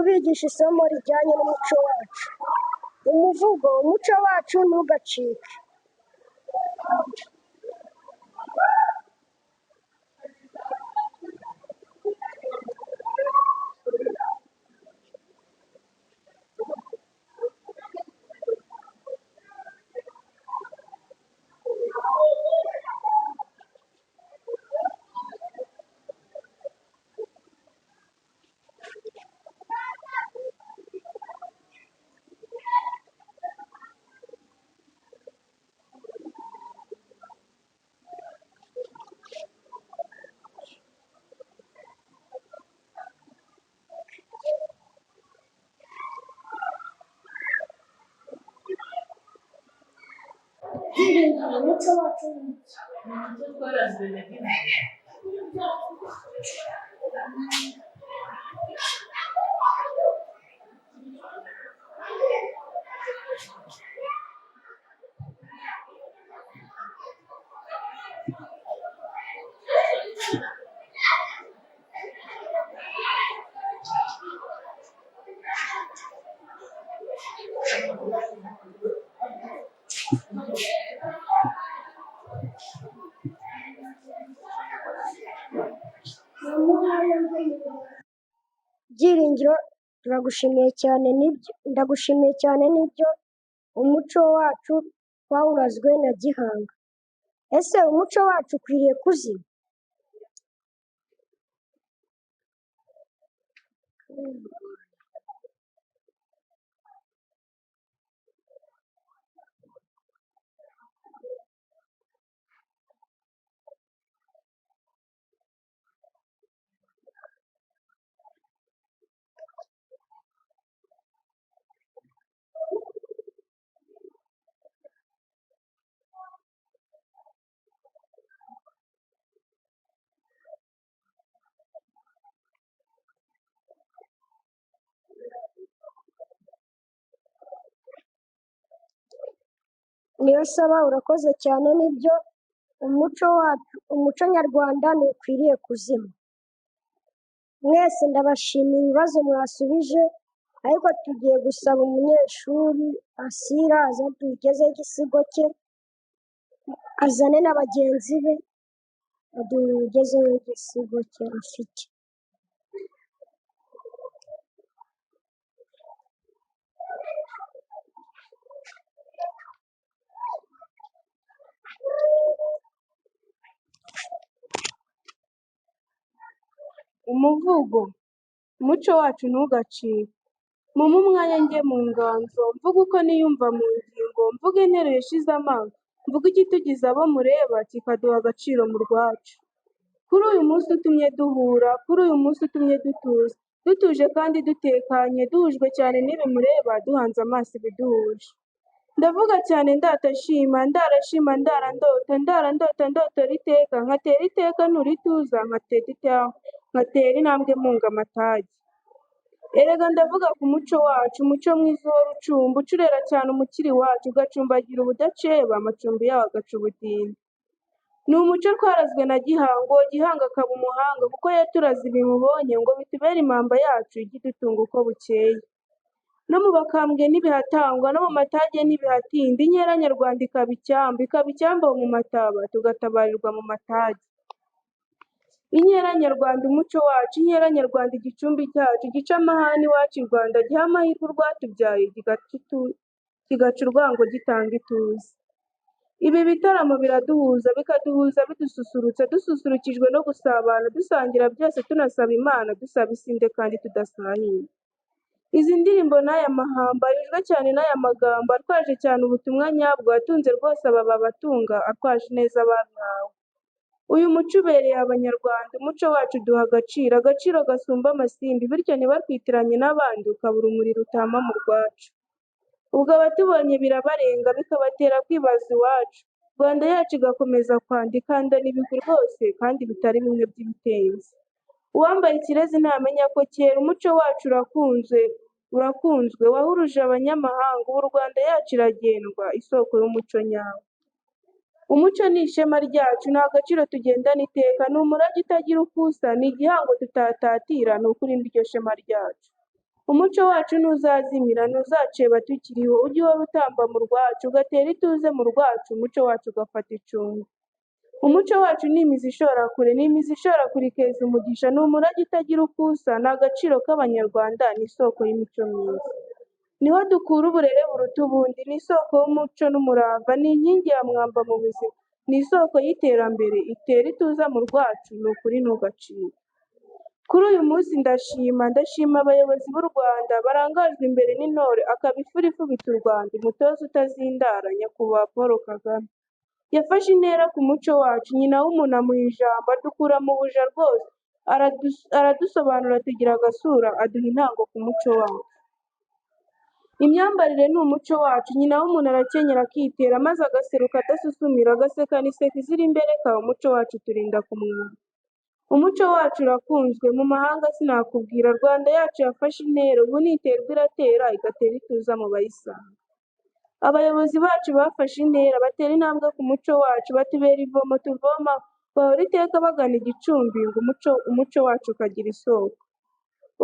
kubigisha isomo rijyanye n'umuco wacu. Umuvugo umuco wacu ntugacike. Umuco wacu ni iki? Umuco twarazwe na Gihanga. Byiringiro turagushimiye cyane nibyo, ndagushimiye cyane nibyo, umuco wacu twawurazwe na Gihanga. Ese umuco wacu ukwiriye kuzima? Niyonsaba urakoze cyane nibyo, umuco wacu, umuco nyarwanda ntukwiriye kuzima. Mwese ndabashimiye ibibazo mwasubije, ariko tugiye gusaba umunyeshuri Asira aze atugezeho igisigo cye, azane na bagenzi be atugezeho igisigo cye afite. Umuvugo umuco wacu ntugacike. Mumpe umwanya njye mu nganzo, mvuge uko niyumva mu ngingo, mvuge interuro ishize amanga, mvuge ikitugize abo mureba, kikaduha agaciro mu rwacu. Kuri uyu munsi utumye duhura, kuri uyu munsi utumye dutuza, dutuje kandi dutekanye, duhujwe cyane n'ibi mureba, duhanze amaso ibiduhuje. Ndavuga cyane ndata nshima, ndara nshima ndara ndota, ndara ndota ndotora iteka, nkatera iteka ntura ituza, nkatera intambwe mpunga amatage. Erega ndavuga ku muco wacu, umuco mwiza uhora ucumba, ucurera cyane umukiri iwacu, ugacumbagira ubudaceba, amacumbi yawo agaca ubutindi. Ni umuco twarazwe na Gihanga, uwo Gihanga akaba umuhanga, kuko yaturaze ibi mubonye, ngo bitubere impamba yacu, ijye idutunga uko bukeye. No mu bakambwe ntibihatangwa, no mu matage ntibihatinda, inkera nyarwanda ikaba icyambu, ikaba icyambu aho mu mataba, tugatabarirwa mu matage. Inkera nyarwanda umuco wacu, inkera nyarwanda igicumbi cyacu, gica amahane iwacu i Rwanda, giha amahirwe urwatubyaye, kigaca urwango gitanga ituze. Ibi bitaramo biraduhuza, bikaduhuza bidususurutsa, dususurukijwe no gusabana, dusangira byose tunasaba Imana, dusaba isinde kandi tudasahinda. Izi ndirimbo n'aya mahamba, ayujwe cyane n'aya magambo, atwaje cyane ubutumwa nyabwo, atunze rwose aba babatunga, atwaje neza ababihawe. Uyu muco ubereye Abanyarwanda, umuco wacu uduha agaciro, agaciro gasumba amasimbi, bityo ntibatwitiranye n'abandi, ukaba urumuri rutama mu rwacu. Ubwo abatubonye birabarenga, bikabatera kwibaza iwacu, Rwanda yacu igakomeza kwanda, ikandana ibigwi rwose, kandi bitari bimwe by'ibitenzi. Uwambaye ikirezi ntamenya ko cyera, umuco wacu urakunzwe, urakunzwe, wahuruje abanyamahanga, ubu Rwanda yacu iragendwa, isoko y'umuco nyawo. Umuco ni ishema ryacu, ni agaciro tugendana iteka, ni umurage utagira uko usa, ni igihango tutatatira, ni ukuri niryo shema ryacu. Umuco wacu ntuzazimira, ntuzaceba tukiriho, ujye uhora utamba mu rwacu, ugatera ituze mu rwacu, umuco wacu ugafata icumbi. Umuco wacu ni imizi ishora kure, ni imizi ishora kure ikeza umugisha, ni umurage utagira uko usa, ni agaciro k'Abanyarwanda, ni isoko y'imico myiza. Niho dukura uburere buruta ubundi, ni isoko y'umuco n'umurava, ni inkingi ya mwamba mu buzima, ni isoko y'iterambere, itera ituze mu rwacu, ni ukuri ntugacike. Kuri uyu munsi ndashima, ndashima abayobozi b'u Rwanda barangajwe imbere n'intore, akaba ifura ifubitse u Rwanda, umutoza utazindara, Nyakubahwa Paul Kagame. Yafashe intera ku muco wacu, nyina w'umuntu amuha ijambo, adukura mu buja rwose, aradusobanura tugira agasura, aduha intango ku muco wacu. Imyambarire ni umuco wacu, nyina w'umuntu arakenyera akitera, maze agaseruka adasusumira, agasekana iseko izira imbereka, umuco wacu uturinda kumwara. Umuco wacu urakunzwe, mu mahanga sinakubwira, Rwanda yacu yafashe intera, ubu niterwa iratera, igatera ituza mu bayisanga. Abayobozi bacu bafashe intera, batera intambwe ku muco wacu, batubera ivomo tuvomaho, bahora iteka bagana igicumbi ngo umuco wacu ukagira isoko.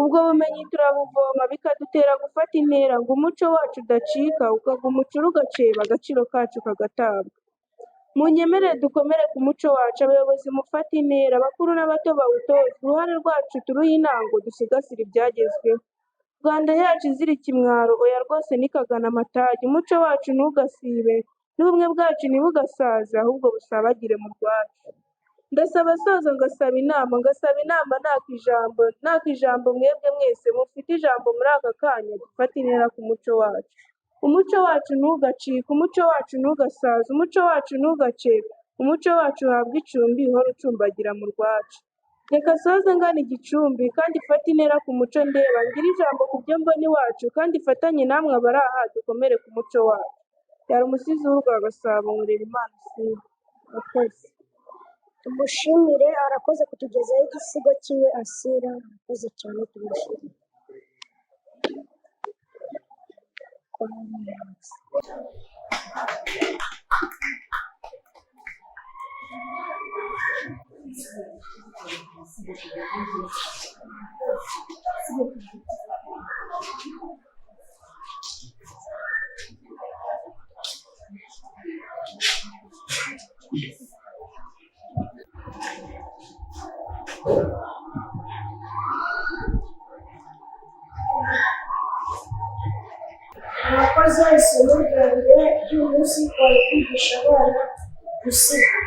Ubwo bumenyi turabuvoma, bikadutera gufata intera, ngo umuco wacu udacika, ukaguma ucure ugaceba, agaciro kacu kagatabwa. Munyemerere dukomere ku muco wacu, abayobozi mufate intera, abakuru n'abato bawutozwe, uruhare rwacu turuhe intango, dusigasire ibyagezweho. Rwanda yacu izira ikimwaro, oya rwose ntikagane amatage, umuco wacu ntugasibe, n'ubumwe bwacu ntibugasaze, ahubwo busabagire mu rwacu. Ndasaba soza ngasaba inama, ngasaba inama naka ijambo mwebwe mwese mufite ijambo muri aka kanya, dufate intera ku muco wacu. Umuco wacu ntugacike, umuco wacu ntugasaze, umuco wacu ntugacebe, umuco wacu uhabwe icumbi, uhore ucumbagira mu rwacu. Reka soze ngana igicumbi, kandi ifate intera ku muco ndeba, ngire ijambo ku byo mbona iwacu, kandi ifatanye namwe abari aha, dukomere ku muco wacu. Yari umusizi w'u Gasabo, Nkorera Asira. Murakoze. Tumushimire, arakoze kutugezaho igisigo cyiwe Asira, arakoze cyane tumushimire. Murakoze, isomo ryanjye ry'uyu munsi kwari kwigisha abana gusiga.